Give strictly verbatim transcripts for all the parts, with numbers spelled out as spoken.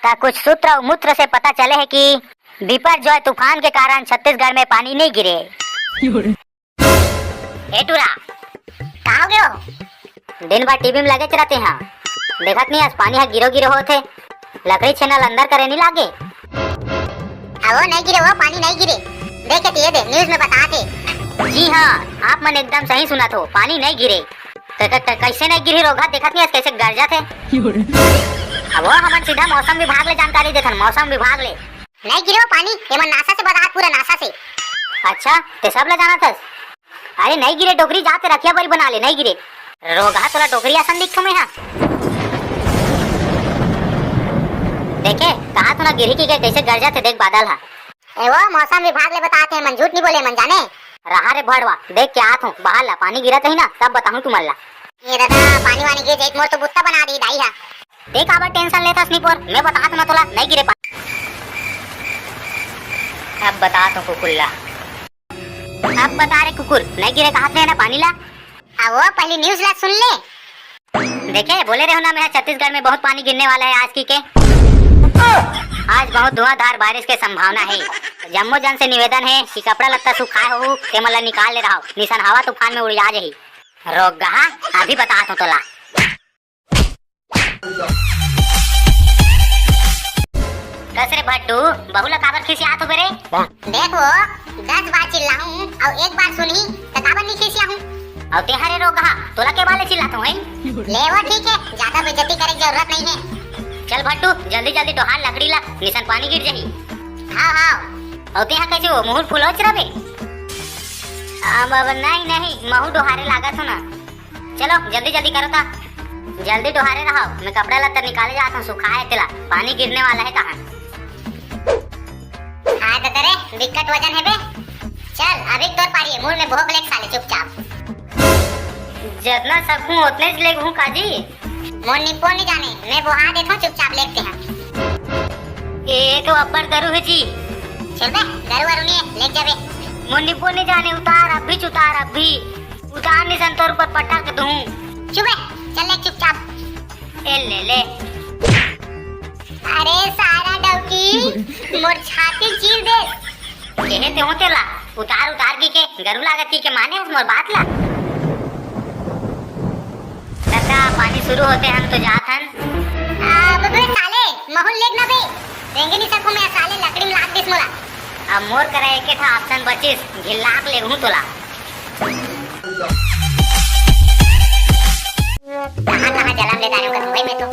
त कुछ सूत्र अउ मूत्र से पता चले हे कि बिपरजॉय तूफान के कारण छत्तीसगढ़ में पानी नइ गिरे। ए टूरा, का हो गयो? दिन भर टीवी में लगेच रहिथे हा, देखत नइ हस पानी ह गिरो गिरो होत हे, लकड़ी छेना ल अंदर करे नइ लागे। अवो नइ गिरे, वो पानी नइ गिरे, देखे त ये दे न्यूज में बतात हे। जी हाँ, आप मन एकदम सही सुनत हो, पानी नइ गिरे। क-, क-, क-, कइसे नइ गिरही रोगहा, देखत नइ हस कइसे गरजत हे। अवो हमन सीधा मौसम विभाग ले जानकारी देथन, मौसम विभाग ले। नइ गिरे वो पानी, एमन नासा से बतात, पूरा नासा से। अच्छा, ते सब ला जानत हस? अरे नइ गिरे डोकरी, जा ते रखिया बरी बना ले, नइ गिरे। रोगहा तोला डोकरी असन दिखथों मैं हा। देखे, कहाथों ना गिरही कहिके, कइसे गरजत हे देख बादल हा। ए वो मौसम विभाग ले बतात हे, एमन झूठ नइ बोले, एमन जाने। रहा रे भड़वा, देख के आथों, बाहर ला पानी गिरत रही ना, तब बताहूँ तुमन ला। ए दादा, पानी वानी गिर जाही त मोर तो बुत्ता बना दिही दाई हा। ते काबर टेंशन लेथस निपोर, मैं बतात हूँ ना तोला, नइ गिरे पानी। अब बतात हूँ कुकुर ला। अब बता रे कुकुर, नइ गिरे कहत रहे ना पानी ला? अवो पहली न्यूज ला सुन ले। देखे, बोले रहे हो ना मैं, छत्तीसगढ़ में बहुत पानी गिरने वाला है आज कहिके। आज बहुत धुआंधार बारिश के संभावना है। जम्मो जन से निवेदन है कि कपड़ा लत्ता सुखाए हो, ते मन ला निकाल ले रहो, निसन हवा तूफान में उड़िया जाही। रोगहा, अभी बतात हूँ तोला। कस रे भट्टू, बहू ला काबर खिसियात हो बे रे? देख वो, दस बार चिल्लाहूँ अउ एक बार सुनही त काबर नइ खिसियाहूँ? अउ तेहा रे रोगहा, तोला के बार ले चिल्लात हूँ, हैं? ले वो ठीक है, ज्यादा बेइज्जती करे के जरूरत नइ हे। चल भट्टू, जल्दी जल्दी डोहार लकड़ी ला, निसन पानी गिर जाही। हाव हाव। अउ तेहा कइसे वो मुँह फुलोच रबे? अब, अब नहीं नहीं, महू डोहारे लागत हूँ ना। चलो जल्दी जल्दी करो ता, जल्दी डोहारे रहो, मैं कपड़ा लत्ता निकाले जात हूँ, सुखाए तेला, पानी गिरने वाला है तहाँ। हाँ तो तेरे बिकट वजन है बे। चल अभी तोर पारी है, मुड़ में भोग ले साले चुपचाप। जतना सकूँ ओतने ले हूँ काजी। मोर निपो नहीं जाने, मैं बोहा देथों, चुपचाप लेगते हैं। ए तो अब्बड़ गरु है जी। चल बे, गरु वरु नहीं है, लेग जाबे। मोर निपो नहीं जाने, उतार अभी, उतार अभी। उतार निसन तोर ऊपर पटक दूँ। चुप बे, चल ले चुपचाप। ए ले ले। अरे सारा डौकी, मोर छाती चीर दे। केहे ते हो तेला, उतार उतार कहिके, गरु लागत कहिके माने हस मोर बात ला। काका, पानी शुरू होते हम तो जात हन। अबे साले, महू ल लेग ना बे। रेंगे नहीं सकूँ मैं, साले लकड़ी में लाग दिस मोला। अब मोर करा एके ठा option बचिस, घिल्लाक लेगहूँ तोला। कहाँ कहाँ जलम ले डारे हूँ भाई मैं तो।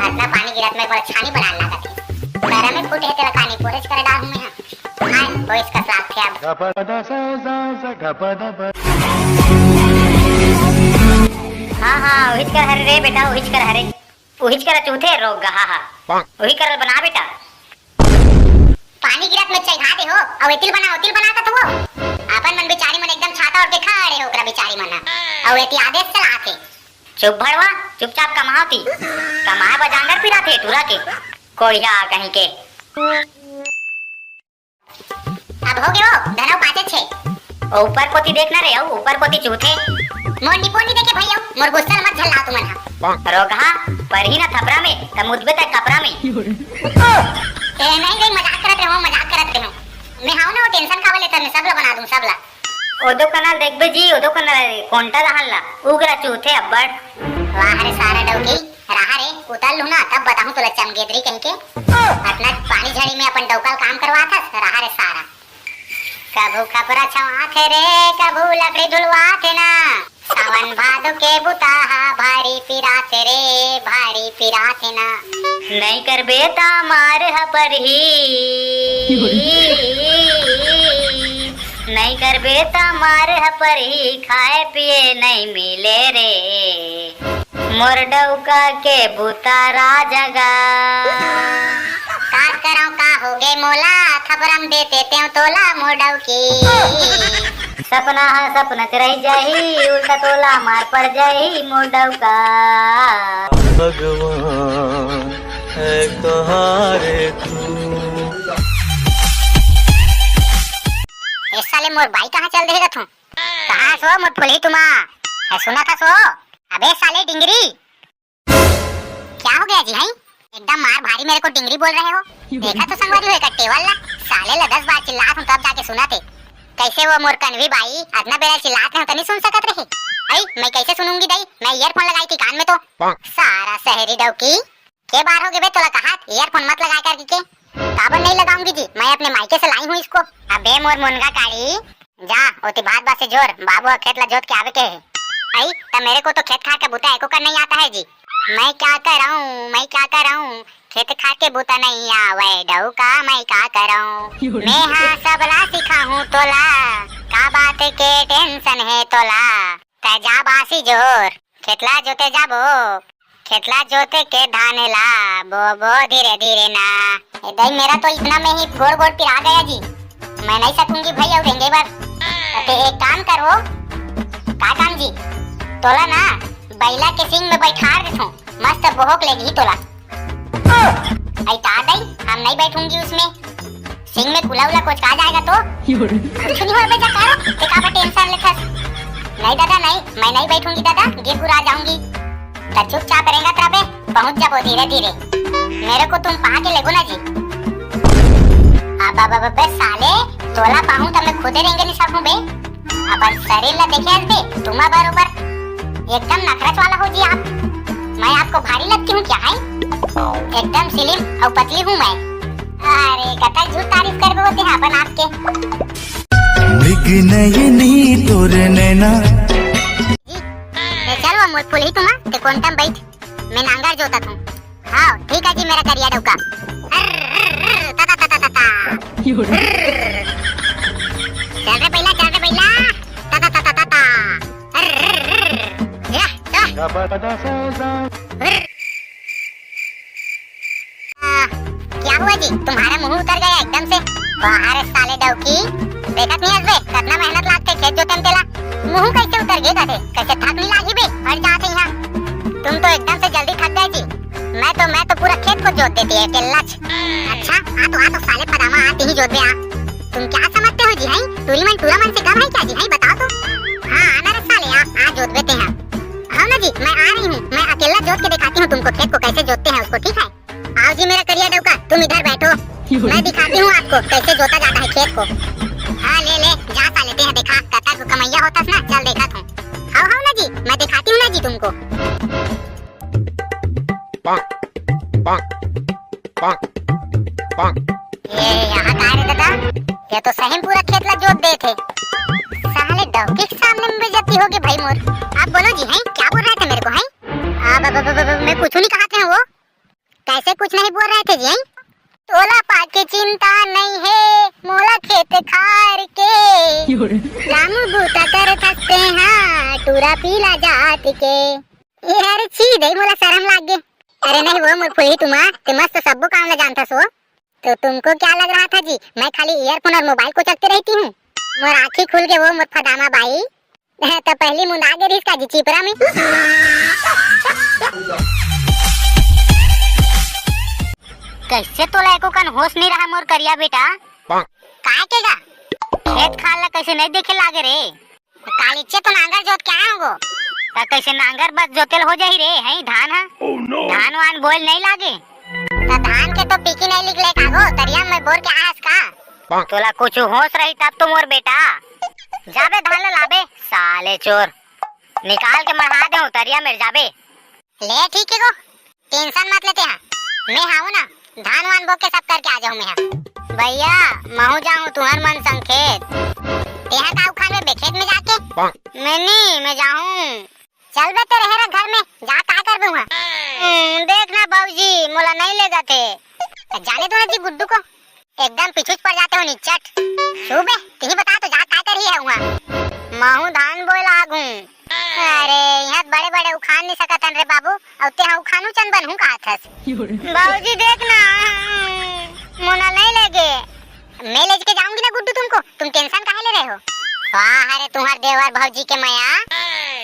अतना पानी गिरत में बड़ा छानी बना लागत है। पैरा में फूटे है तेरा कानी, पोरेच करे डार हूँ मैं। हाँ, वो इसका साथ थे अब। हाँ हाँ, उहिच कर हरे रे बेटा, उहिच कर हरे। उहिच कर चूथे रोगहा। उही कर बना बेटा। पानी गिरत में चैघा दे हो, अउ एतिल बना, ओतिल बना कथो। अपन मन बिचारी मन एकदम छाता ओढ़ के खड़े हो, ओकरा बिचारी मन ह। अउ एती आदेश चलाथे। चुप भड़वा, चुपचाप कमाओ ती। कमाए बर जांगर पिराथे टूरा के। कोढ़िया कहीं के। अब हो गयो, धनव पाचे छे। ओ ऊपर कोती देखना रे, अउ ऊपर कोती चूथे। मोर निपोनी देखे भैया, मोर गुस्सा ल मत झल्ला तुमन हा। रोगहा, परही ना थपरा में, त मुदबे तक कपरा में। ए, नहीं, नहीं, मजाक करत रहो, मजाक करत रहो। मैं हाव ना, वो tension काबर लेता, मैं सब ला बना दूं, सब ला। ओदो कनाल देखबे जी, ओदो कनाल कोंटा दहन ला, उगरा चूथे अब्बड़। वाह रे सारा डौकी, रहा रे, उतर लू ना, तब बताहूँ तोला चमगेदरी कहीं के। अतना पानी झड़ी में अपन डौका ल काम करवाथस, रहा रे सारा। कभू खपरा छवाथे रे, कभू लकड़ी धुलवाथे ना। सावन भादो के बुता हा भारी पिराथे रे, भारी पिराथे ना। नई करबे ता मार ह परही। नई करबे ता मार ह परही, खाए पिए नई मिले रे। मोर डौका के बुता राजगा। का करंव का होगे मोला, थपरम देते तेंव तोला मोर डौकी। सपना ह सपनच रह जाही, उल्टा तोला मार पड़ जाही मोर डौका। भगवान है कहारे तू। ए साले मोर बाई कहाँ चल देगा तू? कहाँ सो मोर फुलही तुमा? ए सुना था सो? अबे साले डिंगरी। क्या हो गया जी, हैं? एकदम मार भारी मेरे को डिंगरी बोल रहे हो। देखा तो संगवारी हो एकर टेवल ला, साले ला दस बार चिल्लात हूँ तब जाके सुनत हे। कैसे वो मोर कन्हवी बाई अतना बेरा चिल्लात रहे त नहीं सुन सकत रही? आई, मैं कैसे सुनूंगी दाई, मैं ईयरफोन लगाई थी कान में तो। सारा शहरी डौकी। के बार हो गे बे तोला कहात ईयरफोन मत लगाए करके के? काबर नहीं लगाऊंगी जी, मैं अपने मायके से लाई हूँ इसको। अबे मोर मुनगा काली, जा ओती भात बासी जोर, बाबू ह खेत ला जोत के आवे के हे। आई, त मेरे को तो खेत खार का बूता एको कर नहीं आता है जी। मैं क्या कराऊं, मैं क्या कराऊं, खेत खार के बूता नहीं आवे डौका, मैं का कराऊं। मैं हाँ सबला सिखाहूं तोला, का बात के टेंशन है तोला। तै जा बासी जोर, खेतला जोते जाबो, खेतला जोते के धान ला बोबो धीरे धीरे ना। ए दाई, मेरा तो इतना में ही गोड़ गोड़ पिरा गया जी, मैं नहीं सकूंगी भाई और रेंगे बर। ते एक काम करो। का काम जी? तोला ना बैला के सिंग में बैठार देथों, मस्त बोहक लेगी तोला। आई ता दाई, हम नहीं बैठूंगी उसमें। सिंग में कुला उला कुछ का जाएगा तो? कुछ नहीं होय बे, जा कर, ते काबर टेंशन लेथस? नहीं दादा, नहीं, मैं नहीं बैठूंगी दादा, गिर गुरा जाऊंगी। त चुपचाप रेंगत रह बे, पहुंच जाबो धीरे धीरे। मेरे को तुम पा के लेगो ना जी। अब, अब, अब, अबे साले, तोला पाहूं त मैं खुदे रेंगे नहीं सकूं बे। अपन शरीर ला देखे हस बे, तुमा बरोबर एकदम नखरच वाला हो जी आप। मैं आपको भारी लगती हूँ क्या है? एकदम slim और पतली हूँ मैं। अरे कतक झूठ तारीफ करबे होते हैं अपन आपके। मृग नयनी तोर नैना। जी, ले चल वो मोर फुलही तुमा, ते कोंटा म बैठ, मैं नांगर जोतत हूँ। हाँ ठीक है जी मेरा करिया डौका। अर्र, अर्र, ता, ता, ता, ता, ता, ता। चल रे बैला, चल रे बैला। ता, ता, ता, ता, ता, ता। अर्र, अर्र, अर्र। या, या। अर्र। आ, क्या हुआ जी, तुम्हारा मुंह उतर गया एकदम से? वाह रे साले डौकी, देखत नहीं हस बे, कितना मेहनत लागथे खेत जोते में तेला। मुंह कैसे उतर गए कथे, कैसे थक नहीं लागी बे, हट जाते यहाँ। तुम तो एकदम से जल्दी थक गए जी। मैं तो, मैं तो पूरा खेत को जोत देती है, अकेल्लाच। अच्छा, आ तो, आ तो साले पदामा, आ तिही जोत बे, आ। तुम क्या समझते हो जी, हैं? टूरी मन टूरा मन से कम है क्या जी, हैं? बताओ तो। हाँ, आना रे साले, आ, आ जोत बे तेहा। हाँ ना जी, मैं आ रही हूँ, मैं अकेला जोत के दिखाती हूँ तुमको खेत को कैसे जोतते हैं उसको, ठीक है? आओ जी मेरा करिया डौका, तुम इधर बैठो, मैं दिखाती हूँ आपको कैसे जोता जाता है खेत को। हाँ ले ले, जा साले तेहा देखा, कतक कमैया होतस ना, चल देखा तू। हाँ, हाँ ना जी, मैं दिखाती हूँ ना जी तुमको। ये यहाँ का रे दादा? ये तो सही में पूरा खेत ला जोत देथे। साले डौकी के सामने में बेइज्जती होगे भाई मोर। आप बोलो जी, हैं? क्या बोल रहे थे मेरे को, हैं? आ, ब, ब, ब, ब, ब, मैं कुछ नहीं कहा थे वो। कैसे कुछ नहीं बोल रहे थे जी, हैं? तोला पाके चिंता नहीं है, मोला खेत खार के। काम बूता कर थकते हाँ, टूरा पीला जात के। ए, अरे छी, दई मोला शरम लाग गे। अरे नहीं वो मोर फुलही तुमा, ते मस्त सब्बो काम ला जानथस वो। तो तुमको क्या लग रहा था जी, मैं खाली ईयरफोन और मोबाइल कोचकते रहती हूँ? मोर आँखी खुल गे वो मोर फदामा बाई। तो पहली मुंदा गे रहिस का जी चिपरा में। कैसे तोला एको कन होश नहीं रहा मोर करिया बेटा? काय के गा? खेत खार ला कैसे नहीं देखे लागे रे? कालीचे तो नांगर जोत के आए होगो। त कैसे नांगर बस जोतेल हो जाही रे, हैं धान ह? धान वान बोल नहीं लागे। त धान के तो पीकी नहीं निकले कागो, तरिया में बोर के आयस का? तोला कुछ होश रही तब तो मोर बेटा। जाबे धान ला लाबे, साले चोर। निकाल के मढ़ा दे तरिया में जाबे। ले ठीक है गो, टेंशन मत लेते हैं। मैं हाऊ ना, धान वान बो के सब करके आ जाऊँ मैं। भैया, महू जाऊँ तुहर मन संग खेत। तेहा का उखान में बे खेत में जाके? मैं नहीं, मैं जाऊँ। चल बे तेरे हेरा घर में, जा का करबे वहाँ? हम्म, देख ना बाबूजी, मोला नहीं ले जाते। जाने दो ना जी गुड्डू को। एकदम पीछू पड़ जाते हो निचट। छू बे, तिही बता तो जा का कर ही है वहाँ। महू धान बोए लागू। अरे, यहाँ बड़े बड़े उखान नहीं सकत हन रे बाबू, अउ ते हा उखानू चन बनहू कहत हस। बाबूजी देख ना, मोना नहीं लेगे। मैं ले के जाऊंगी ना गुड्डू तुमको, तुम टेंशन काहे ले रहे हो? वाह, अरे तुम्हार देवर भौजी के मया।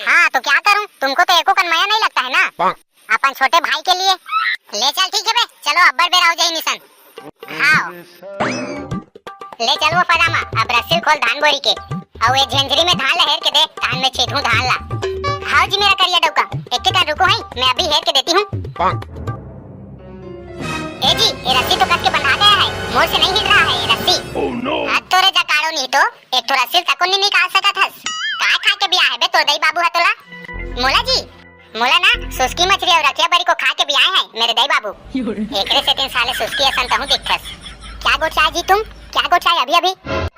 हाँ, तो क्या करूँ, तुमको तो एको कन मया नहीं लगता है ना। अपन छोटे भाई के लिए। ले चल, ठीक है बे, चलो अब्बर बेरा हो जाई निसन। हाँ। ले चल वो पजामा, अब रस्सी खोल धान बोरी के। अउ ये झेंझरी में धान ला हेर के दे, धान में छेदहूँ धान ला। हाँ जी मेरा करिया डौका, एक के रुको है, मैं अभी हेर के देती हूँ। ए जी, ये रस्सी तो कस के बंधा गया है, मोर से नहीं हिल रहा है ये रस्सी। Oh no! हाथ तोरे जकाड़ो नहीं तो एक ठो रस्सी तको नहीं निकाल सकत हस। काय खा के बियाहे बे तोर दई बाबू ह तोला? मोला जी, मोला ना सुस्की मछली अउ रखिया बरी को खा के बियाहे है मेरे दई बाबू। एकरे सेती साले सुस्की असन तहूं दिखथस। क्या गोठियाए जी तुम? क्या गोठियाए अभी अभी?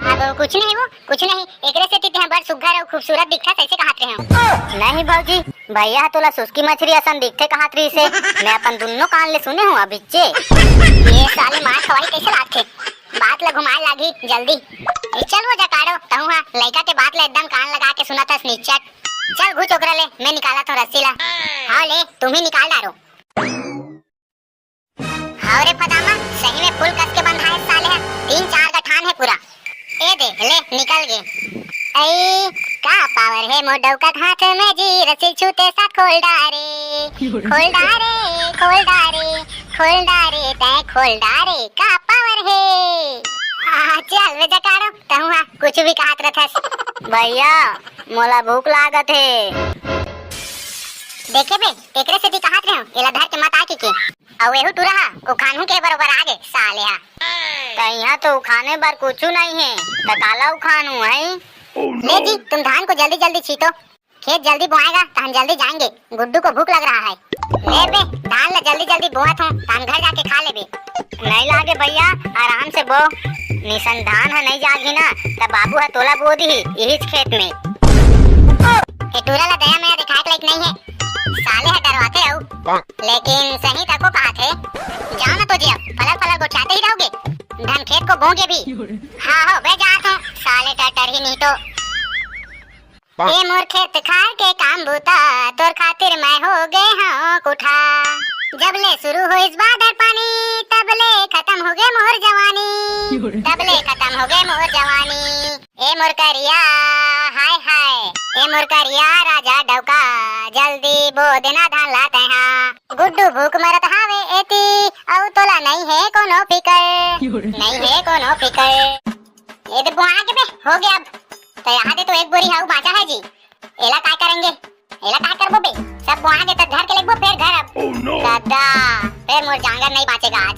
अब कुछ नहीं वो, कुछ नहीं। एकरे सेती तेहा बड़ सुग्घर अउ खूबसूरत दिखथस, ऐसे कहत रहे हूँ। नहीं भौजी, भैया ह तोला सुस्की मछली असन दिखथे कहत रहिस हे। मैं अपन दुन्नो कान ले सुने हूँ अभिच्चे। ये साले मार खवाही कैसे लागथे? बात ल घुमाए लागी जल्दी। ए, चल वो जकाड़ो, तहूं हा लइका के बात ल एकदम कान लगा के सुनत हस निच्चट। चल घुच ओकरा ले, मैं निकालत हूँ रस्सी ला। हाँ ले, तुम ही निकाल डारो। हाँ रे फदामा, सही में फुल कस के बंधा है साले हा। तीन चार गठान है पूरा। ए दे, ले, निकल गे। ऐ, का पावर है मोर डौका के हाथ में जी, रस्सी छूते साथ खोल डारे। खोल डारे, खोल डारे, खोल डारे, तै खोल डारे, का पावर है? आ, चल बे जकाड़ो, तहूं हा कुछ भी कहत रथस। भैया, मोला भूख लागत हे। देखे बे, एकरे सेती कहत रहे हूँ, एला धर के मत आके के। अउ एहू टूरा हा उखानहू के बरोबर आगे साले हा। त इहाँ तो उखाने बर कुछू नहीं है, त काला उखानू है? ले जी, तुम धान को जल्दी जल्दी छींटो, खेत जल्दी बोआएगा, तहन जल्दी जाएंगे। गुड्डू को भूख लग रहा है। ले बे, धान ला जल्दी जल्दी बोआत हूँ, तहन घर जाके खा लेबे। नहीं लागे भैया, आराम से बो। निसन धान ह नहीं जागही ना, त बाबू ह तोला बो दिही इहीच खेत में। ए टूरा ला दया मया दिखाए के लायक नहीं है, साले ह डरवाथे अउ। लेकिन सही तको कहाथे, जाओ ना तो जी, अब फलर फलर गोठियाते ही रहोगे, धन खेत को बोओगे भी। हाँ हो बे, जात हूँ, साले टटर ही नहीं तो। ए मोर खेत खार के काम बूता, तोर खातिर मैं हो गे हूँ कुठा। जब ले शुरू होइस बादर पानी, तब ले खत्म हो गे मोर जवानी। तब ले खत्म हो गे मोर जवानी। ए मोर करिया, हाय हाय, ए मोर करिया राजा डौका, जल्दी बो देना धान ला तैहा। गुड्डू भूख मरत हावे एती, अउ तोला नहीं है कोनो फिकर, नहीं है कोनो फिकर। ए दे बोआ के बे, हो गया अब। त यहाँ दे तो एक बोरी हाउ बाँचा है जी। एला काय करेंगे? एला काय करबो बे? सब बोआ के त धर के लेगबो फेर घर अब। Oh no! दादा, फेर मोर जांगर नहीं बाँचेगा आज।